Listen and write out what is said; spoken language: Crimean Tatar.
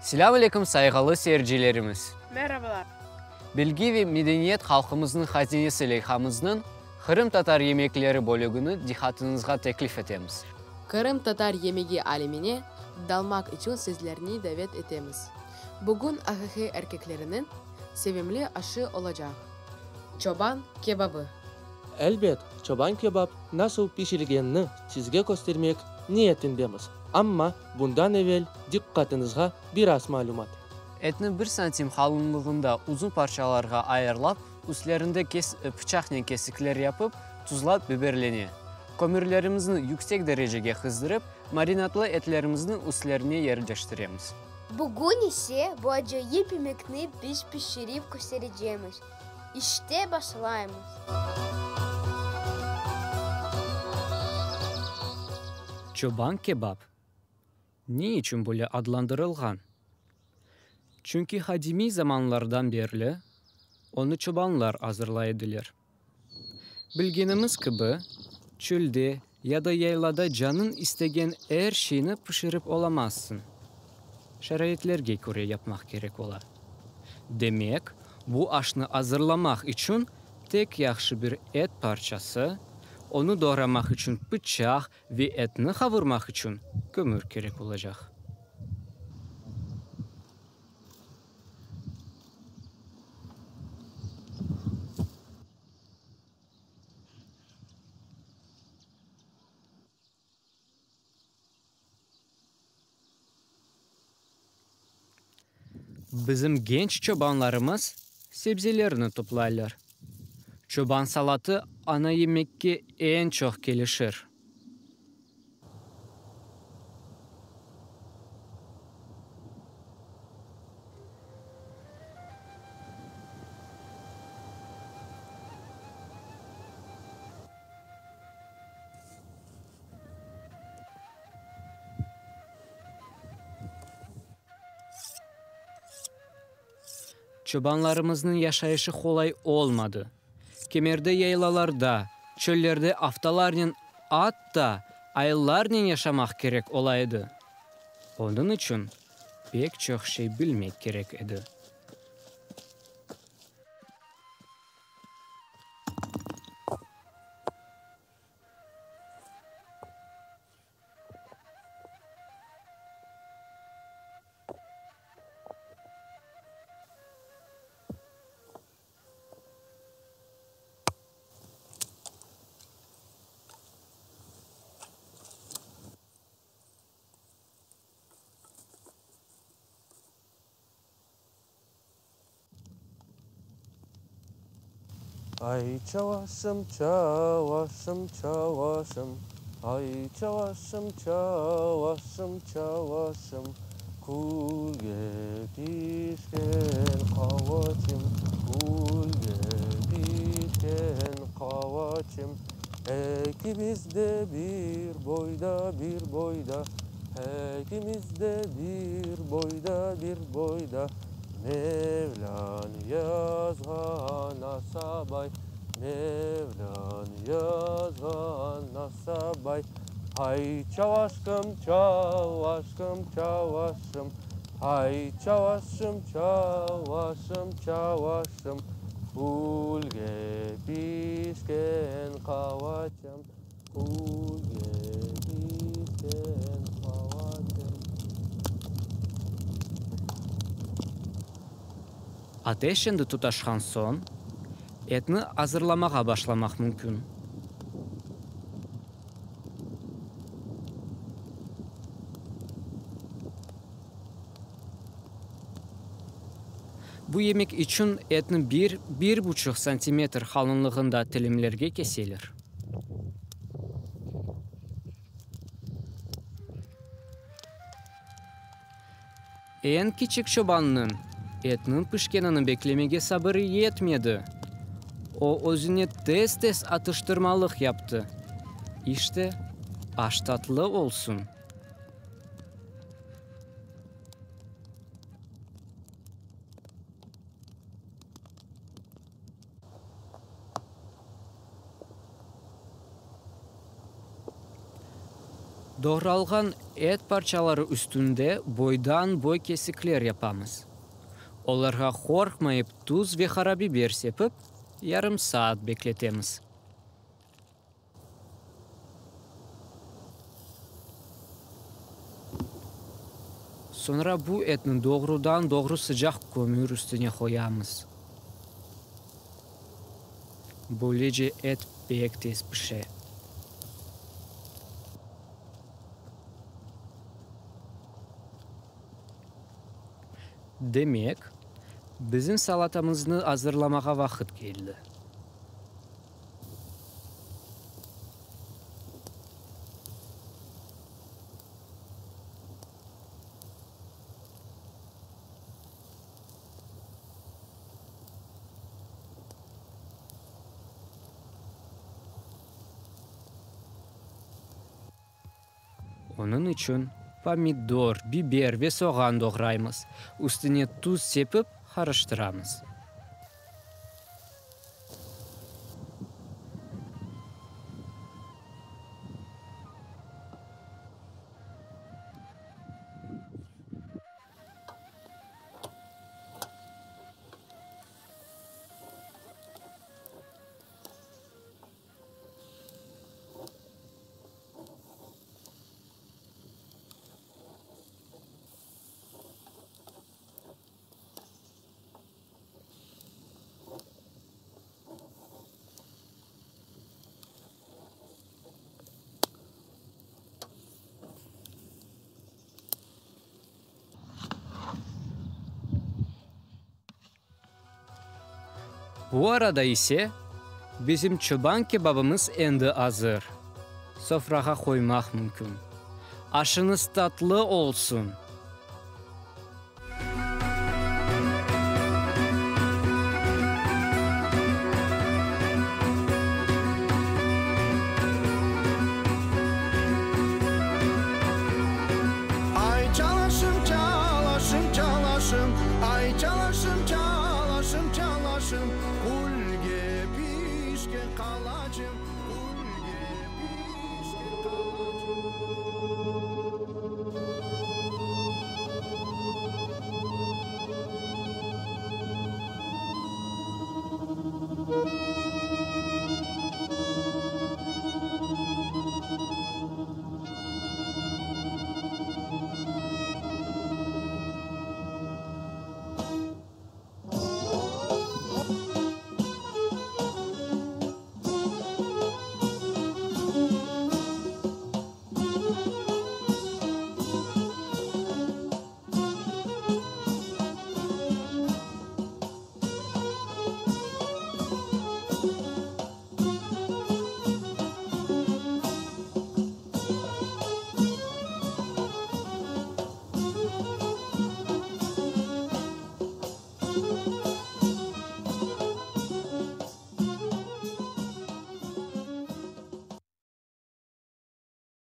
Selâm aleyküm, sayğılı seyircilerimiz! Merhabalar! Bilgi ve medeniyet halqımıznıñ hazinesi leyhamıznıñ Qırımtatar yemekleri bölügini diqqatıñızğa teklif etemiz. Qırımtatar yemegi alemine dalmaq içün sizlerni davet etemiz. Bugün aqiqiy erkekleriniñ sevimli aşı olacaq, çoban kebabı. Elbet, çoban kebap nasıl pişirilgenini sizge köstermek niyetindemiz, amma bundan evel diqqatıñızğa biraz malümat. Etni bir santim qalınlığında uzun parçalarğa ayırlap, üstlerinde pıçaqnen kesikler yapıp, tuzlap biberlene. Kömürlerimizni yüksek derecege qızdırıp, marinadlı etlerimizni üstlerine yerleştiremiz. Bugün ise bu acayip yemekni biz pişirip kösterecemiz. İşte, başlaymız. Çoban kebap ne içün böyle adlandırılğan? Çünki qadimiy zamanlardan berli onı çobanlar azırlay ediler. Bilgenimiz kibi, çölde ya da yaylada canıñ istegen er şeyni pişirip olamazsıñ. Şaraitlerge köre yapmaq kerek ola. Demek, bu aşnı azırlamaq içün tek yahşı bir et parçası, onı doğramaq içün pıçaq ve etni qavurmaq içün kömür kerek olacaq. Bizim genç çobanlarımız sebzelerni toplaylar. Çoban salatı ana yemekke eñ çoq kelişir. Çobanlarımıznıñ yaşayışı qolay olmadı. Kimerde yaylalarda, çöllerde aftalarnen, atta aylarnen yaşamaq kerek ola edi. Onıñ içün pek çoq şey bilmek kerek edi. Ay çavaşım, çavaşım, çavaşım, Ay çavaşım, çavaşım, çavaşım, Külge pişken qavaçım, Külge pişken qavaçım, Ekimiz de bir boyda, bir boyda, Ekimiz de bir boyda, bir boyda, Mevlân yazğan asabay, Mevlân yazğan asabay, Ay çavaşqım, çavaşqım, çavaşım, Ay çavaşım, çavaşım, çavaşım, Külge pişken qavaçım, Külge pişken qavaçım. Ateş endi tutaşqan soñ, etni azırlamağa başlamaq mümkün. Bu yemek içün etni bir, bir buçuq santimetr qalınlığında tilimlerge keseler. Eñ kiçik çobannıñ etniñ pişkenini beklemege sabırı yetmedi. O, özüne tez-tez atıştırmalıq yaptı. İşte, aş tatlı olsun! Doğralğan et parçaları üstünde boydan-boy kesikler yapamız. Olarğa qorqmayıp tuz ve qarabiber sepip, yarım saat bekletemiz. Soñra bu etni doğrudan-doğru sıcaq kömür üstüne qoyamız. Böylece et pek tez pişe. Demek, bizim salatamıznı azırlamağa vaqıt keldi. Onıñ içün pomidor, biber ve soğan doğraymız, üstüne tuz sepip qarıştıramız. Bu arada ise, bizim çoban kebabımız endi azır, sofrağa qoymaq mümkün. Aşıñız tatlı olsun!